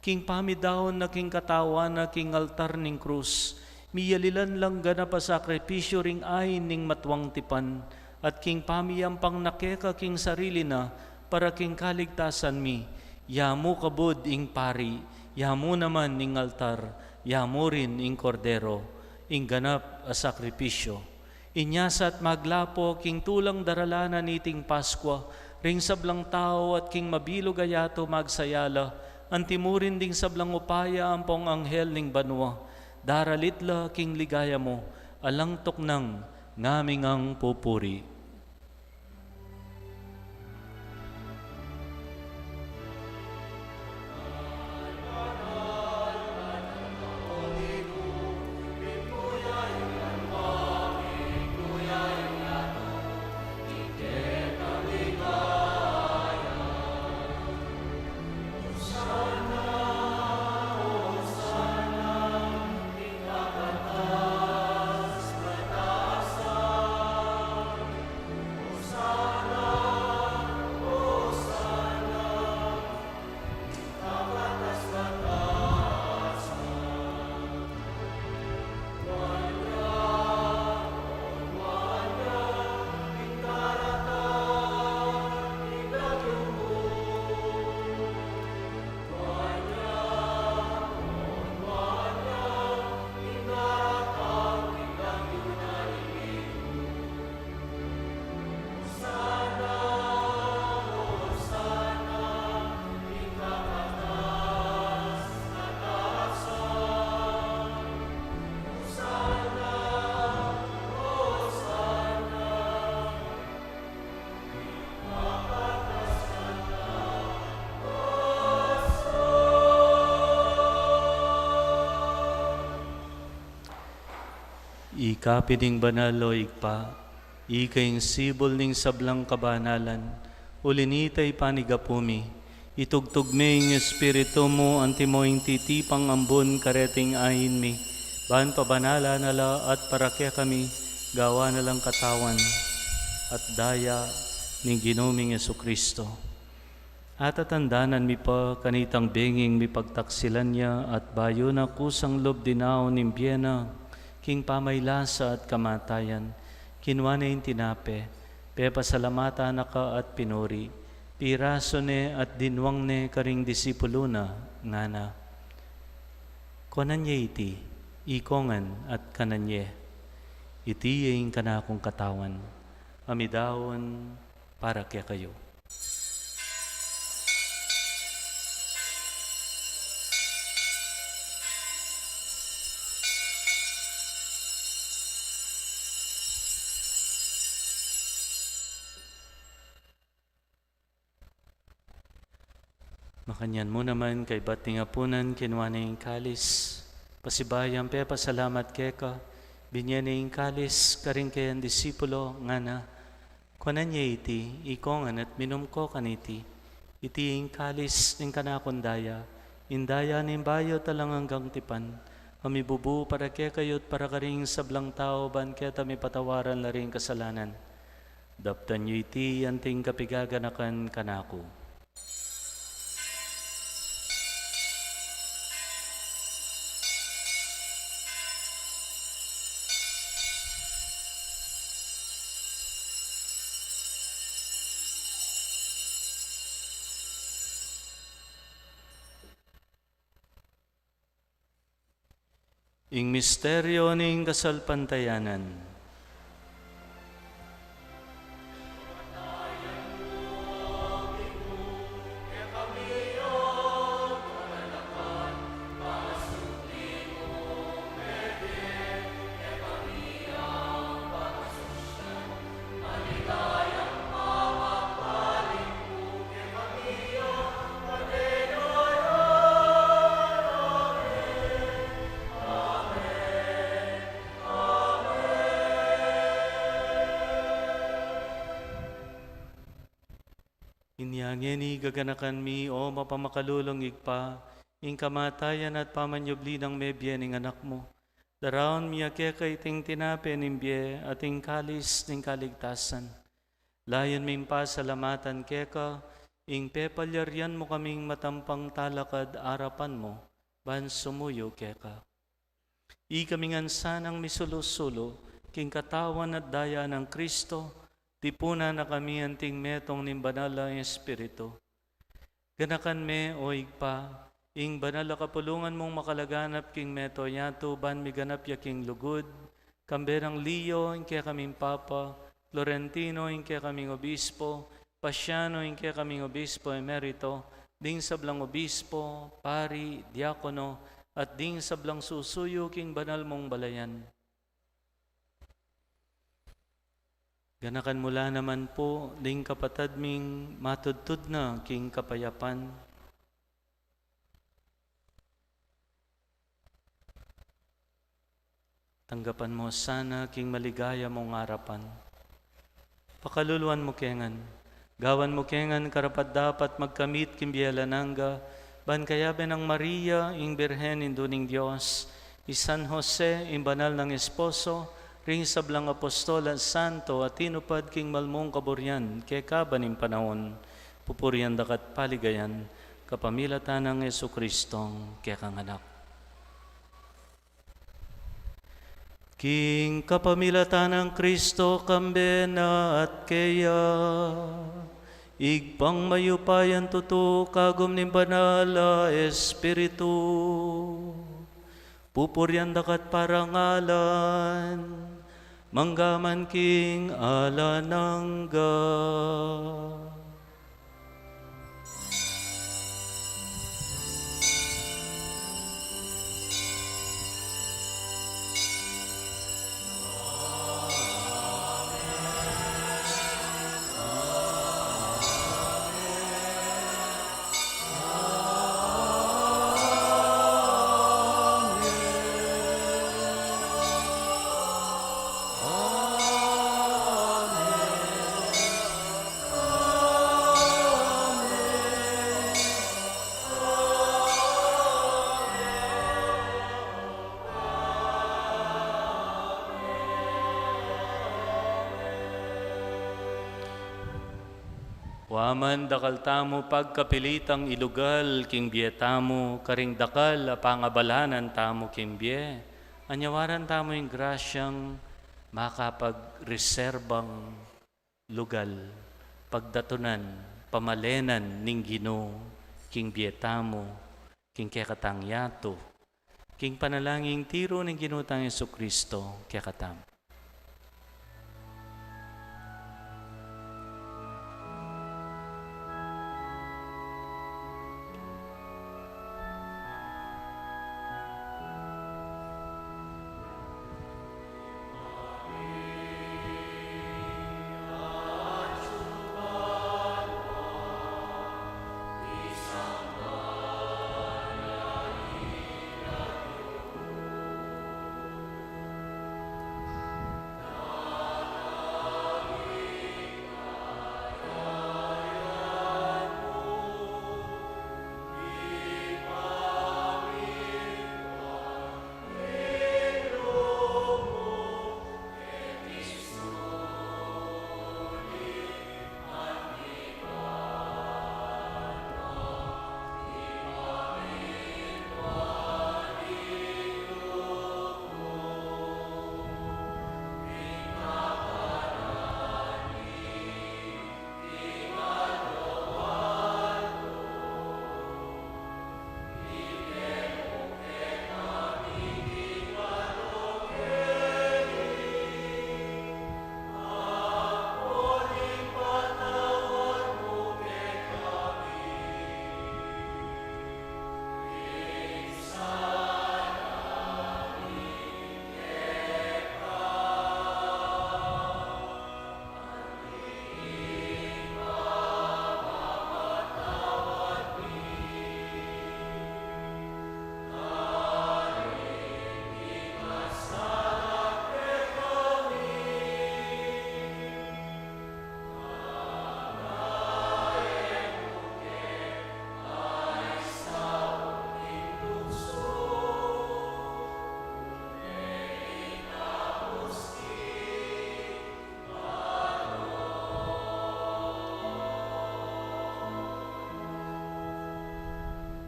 King pamidaun na king katawan na king altar ning krus, miyalilan lang ganap a sakripisyu ring ain ning matuang tipan, at king pamiyampang na keka king sarili na para king kaligtasan mi, ya mu kabud ing pari, ya mu naman ing altar, ya mu rin ing kordero, ing ganap a sakripisyu. Inya sa at maglapo king tulang daralanan niting Paskua, ring sablang tau at king mabilug a yatu magsaya la, antimurin ding sablang upaya ampong anghel ning banua, daralit la king ligaya mu, alang tuknang ngaming ang pupuri. Ika pin ing banal, o Ibpa, ika ing sibul ning sablang kabanalan, uli nita ipanigapu mi, itugtug me ing Espiritu mu antimo ing titipang ambun kareting ain mi, ban pabanalan na la at para kekami, gawan na lang katawan at daya ning Ginu ming Jesucristo. Atatandanan mi pa kanitang benging mipagtaksilan ya at bayu na kusang lub dinaun ing bie na king pamaylasa at kamatayan, kinua ne ing tinape, pepasalamatan na ka at pinuri, pirasu ne at dinwang ne karing disipulu na, ngana: Kuanan ye iti, ikongan at kanan ye. Iti ya ing kanakung katawan, a midaun para kekayu. Makanyan mu naman, kaybat ning apunan, kinua ne ing kalis, pasibayu yang pepasalamat keka, binye ne ing kalis karing kayang disipulo, ngana: Kuanan ye iti, ikongan at minum ko kaniti. Iti ing kalis ning kanakung daya, ing daya ning bayu at alang anggang tipan, a mibubu para kekayu at para karing sablang tau ban keta mipatawaran la ring kasalanan. Daptan yu iti anting kapigaganakan kanaku. Ing misteryo ning kasalpantayanan. Inya ngeni, gaganakan mi, o mapamakalulung Ibpa, ing kamatayan at pamanyubli nang mebie ning Anak mu. Daraun mi keka iting tinape ning bie at ing kalis ning kaligtasan. Layun ming pasalamatan keka ing pepalyarian mu kaming matampang talakad arapan mu ban sumuyu keka. Ikami ngan sanang misulu-sulu king katawan at daya nang Kristo, tipunan na kami anting metung ning Banal a Espiritu. Ganakan me, o Ibpa, ing banal a kapulungan mung makalaganap king mabilug a yatu ban miganap ya king lugud, kambe nang Leo ing kekaming Papa, Florentino ing kekaming Obispo, Pasiano ing kekaming Obispo Emerito, ding sablang obispo, pari, diakono, at ding sablang susuyu king banal mung balayan. Ganakan mu la naman pu ding kapatad ming matudtud na king kapayapan. Tanggapan mu sana king maligaya mung arapan. Pakaluluan mu ke ngan. Gawan mu ke ngan karapat-dapat magkamit king bie alang angga, ban kayabe nang Maria, ing Birhen Indu ning Dios, i San Jose, ing banal nang esposo, ring sablang apostol at santo a tinupad king malmung kaburian kekaban ning panaun, pupurian da ka at paligayan, kapamilatan nang Jesucristong kekang Anak. King kapamilatan nang Kristo, kambe na at keya, Ibpang mayupayang tutu, kagum ning Banal a Espiritu, pupurian da ka at parangalan, mangga man king alang angga. Wa man dakal tamu pagkapilitang ilugal king bie tamu karing dakal a pangabalanan tamu king bie, anyawaran tamu ing grasyang makapagreserbang lugal, pagdatunan, pamalenan ning Ginu king bie tamu, king kekatang yatu, king panalangin ning tiru ning Ginu tang Jesucristo kekatamu.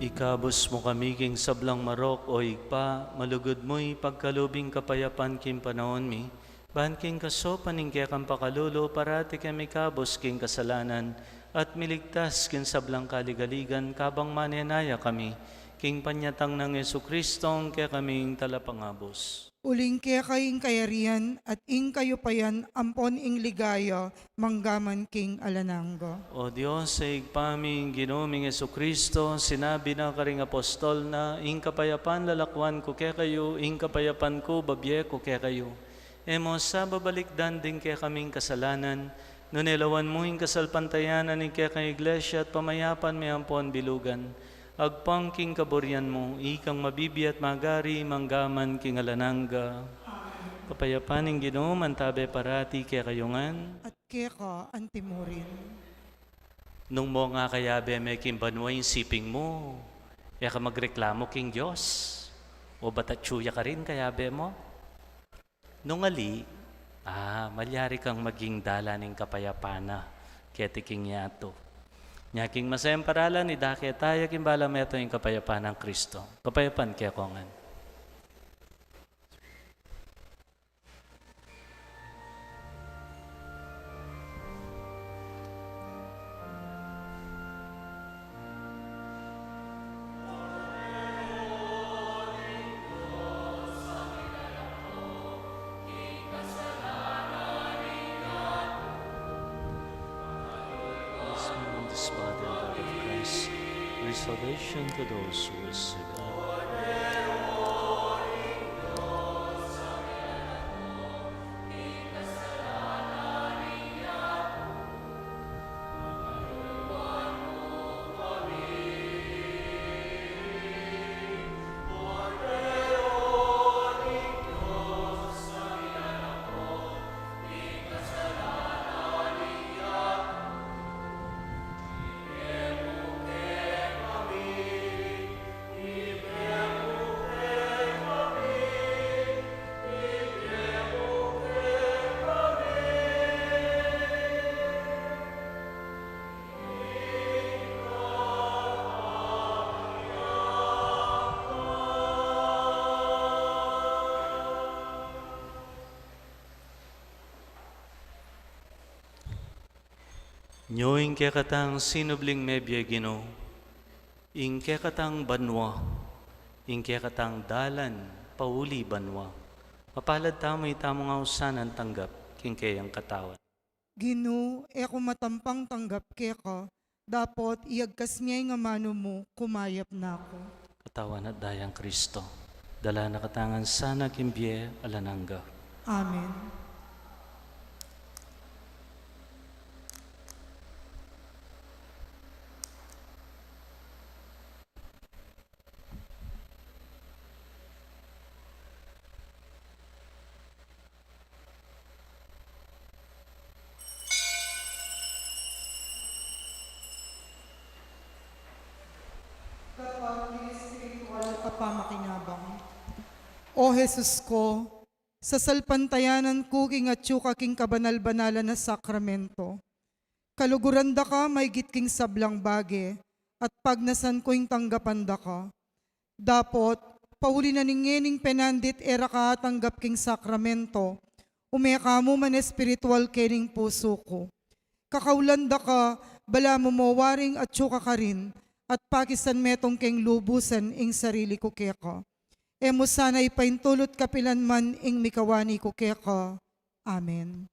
Ikabus mu kami king sablang marok, o Ibpa, malugud mu ipagkalub ing kapayapan king panaun mi, ban king kasaupan ning kekang pakalulu, parati kami ikabus king kasalanan, at miligtas king sablang kaligaligan, kabang manenaya kami king panyatang nang Jesucristo, ing kekaming Talapangabus. Uling keka ing kayarian at ing kayupayan ampon ing ligaya manggaman king alang angga. O Dios, a Ibpa mi, ing Ginu ming Jesucristo, sinabi na karing apostol na, "Ing kapayapan lalakwan ku kekayu, ing kapayapan ku babie ku kekayu." E mu sa babalikdan ding kekaming kasalanan, nune lawan mu ing kasalpantayanan ning kekang Iglesia at pamayapan me ampon bilugan. Agpang king kaburian mu, ikang mabibie at magari manggaman king alang angga. Amen. Kapayapan ning Ginu mantabe parati kekayu ngan. At keka antimurin. Nung mu nga kayabe me king banua ing siping mu, e ka magreklamu king Dios. O ba't atyu ya karin kayabe mu? Nung ali, ah, malyari kang maging dalan ning kapayapan na keti king yatu. Nya king masayang paralan, idake taya king bala metung ing kapayapan nang Kristo. Kapayapan kekongan. This body and blood of Christ, restoration to those who receive it. Nyo ing kekatang sinubling mebie, Ginu, ing kekatang banua, ing kekatang dalan pauli banua. Mapalad tamu, itamu nga usanang tanggap king keyang katawan. Ginu, e ku matampang tanggap keka, dapot iyagkas me ing amanu mu, kumayap na ku. Katawan at dayang Kristo, dala na katamu ngan sana king bie alang angga. Amen. Kapag king espiritual a pamakinabang. O Jesus ku, sasalpantayanan ku king atyu ka king kabanal-banalan a sakramento. Kaluguran da ka maigit king sablang bage, at pagnasan ku ing tanggapan da ka. Dapot, pauli na ning ngening penandit e ra ka atanggap king sakramento, ume ka mu man espiritual kening pusu ku. Kakaulan da ka, balamu mo waring atyu ka karin, at pakisan metung keng lubusan ing sarili ku keka. E mu sana ipaintulut kapilan man ing mikawani ku keka. Amen.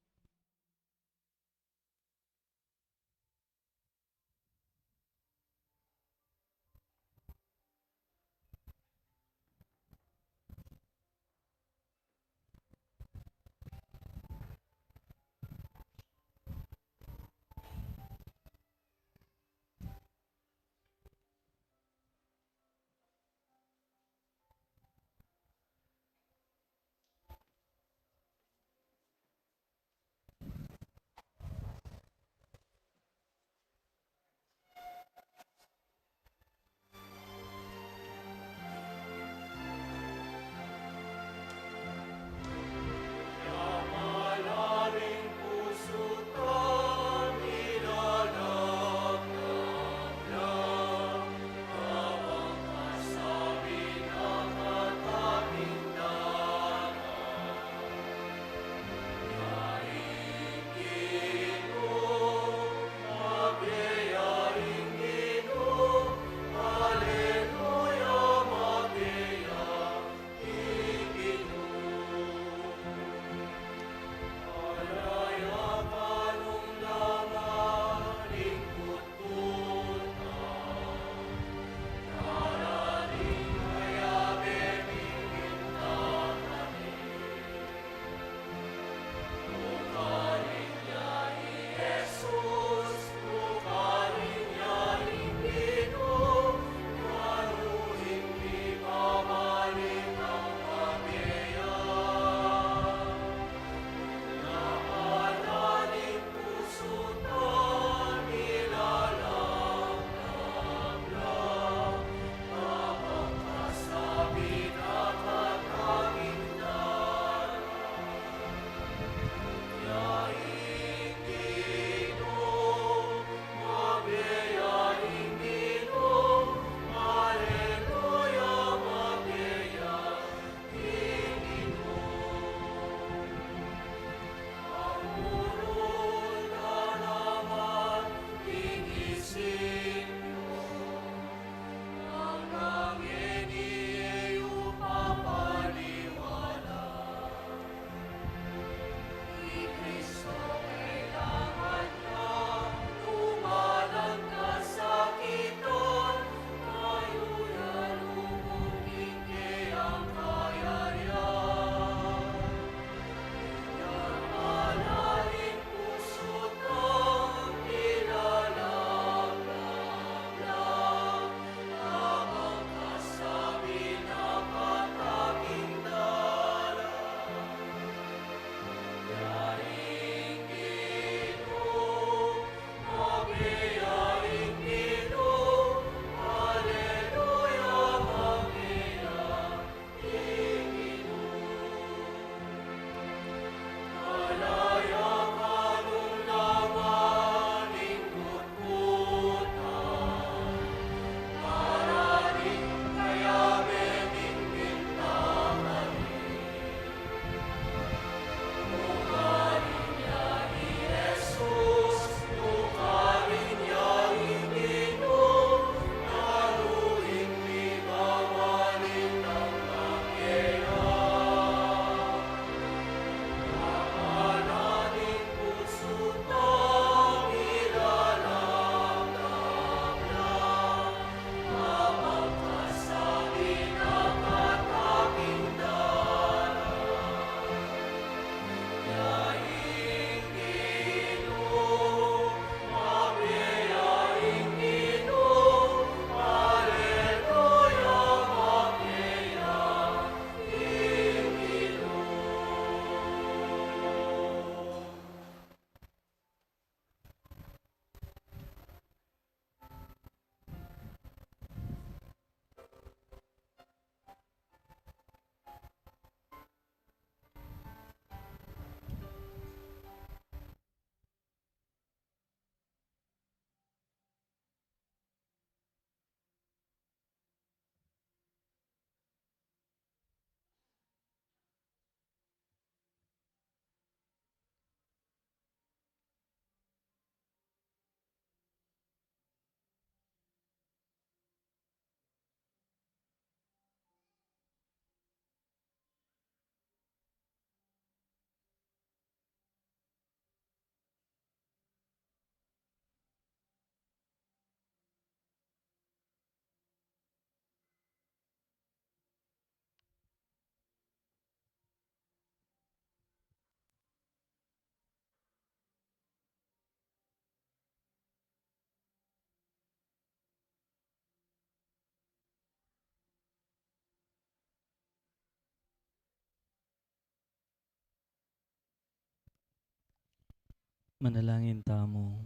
Manalangin tamu.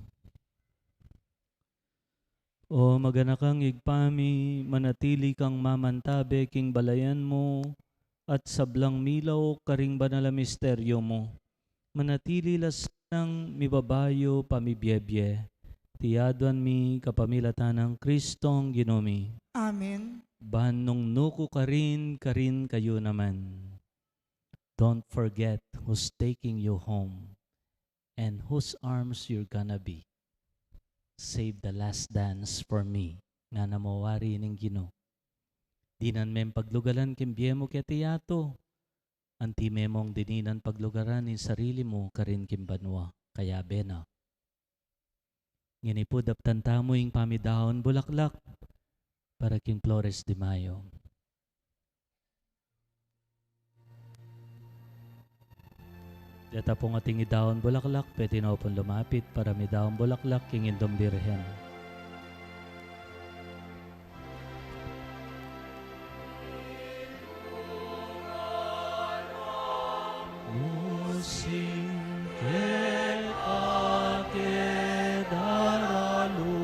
O maganakang Ibpa mi, manatili kang mamantabe king balayan mu at sablang milauk karing banal a misteryo mu. Manatili la sanang mibabayu pamibiebie. Iti aduan mi kapamilatan nang Kristong Ginu mi. Amen. Ban nung nuku karin, karin kayu naman. Don't forget who's taking you home and whose arms you're gonna be. Save the last dance for me. Ngana mu wari ning Ginu. Dinan meng paglugalan king bie mu keti yatu. Anti me mung dininan paglugaran ing sarili mu karin king banua. Kayabe na. Ngeni pu daptan tamu ing pamidaun bulaklak para king Flores de Mayo. Deta pung ating idaun bulaklak, pwede na pung lumapit para midaun bulaklak king Indung Birhen. Musing keka ke daralu.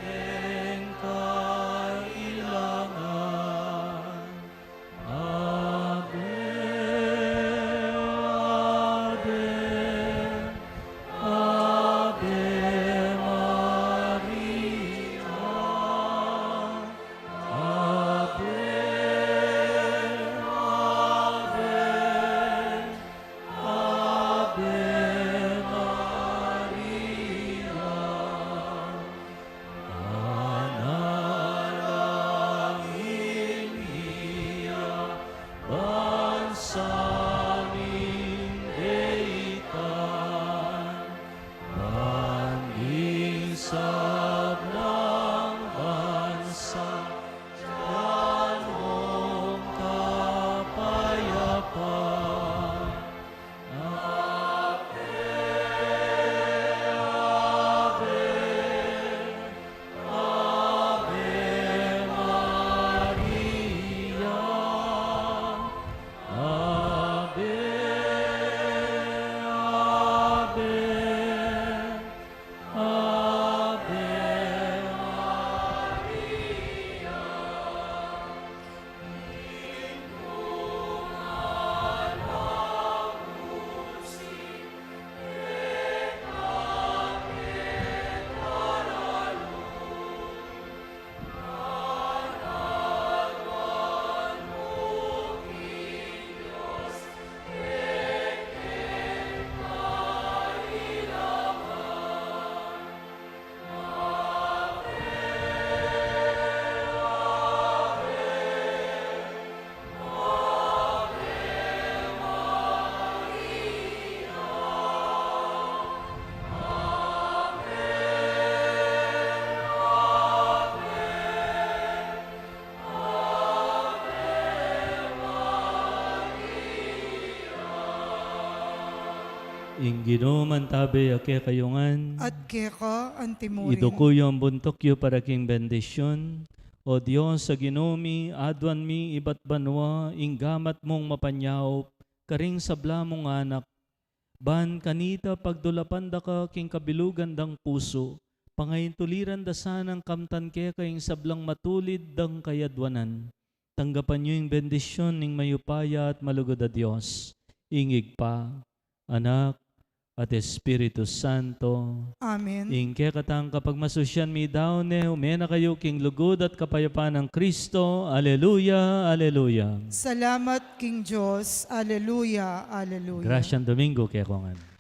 Keng kailangan. Ave, Ave, Ave Maria. Ave, Ave, Ave Maria. Panalangin ya ban sa ming deitan, ban ing sablang bansa dyan mung kapayapaan. Ave, Ave, Ave Maria. Ave, Ave, Ave Maria. Ing Ginu mantabe ya kekayu ngan. At keka antimurin. Iduku yu ing buntuk yu para king bendisyun. O Dios a Ginu mi, aduan mi ibat banua ing gamat mung mapanyaup karing sabla mung anak, ban kanita pagdulapan da ka king kabilugan dang pusu, pangaintuliran da sanang kamtan keka ing sablang matulid dang kayadwanan. Tanggapan yu ing bendisyun ning mayupaya at malugud a Dios, ing Ibpa, Anak, at Espiritu Santo. Amen. Ing kekatang kapagmasusyan midaun ne, ume na kayu king lugud at kapayapan nang Kristo. Aleluya, aleluya. Salamat king Dios. Aleluya, aleluya. Grasyang Domingo kekongan.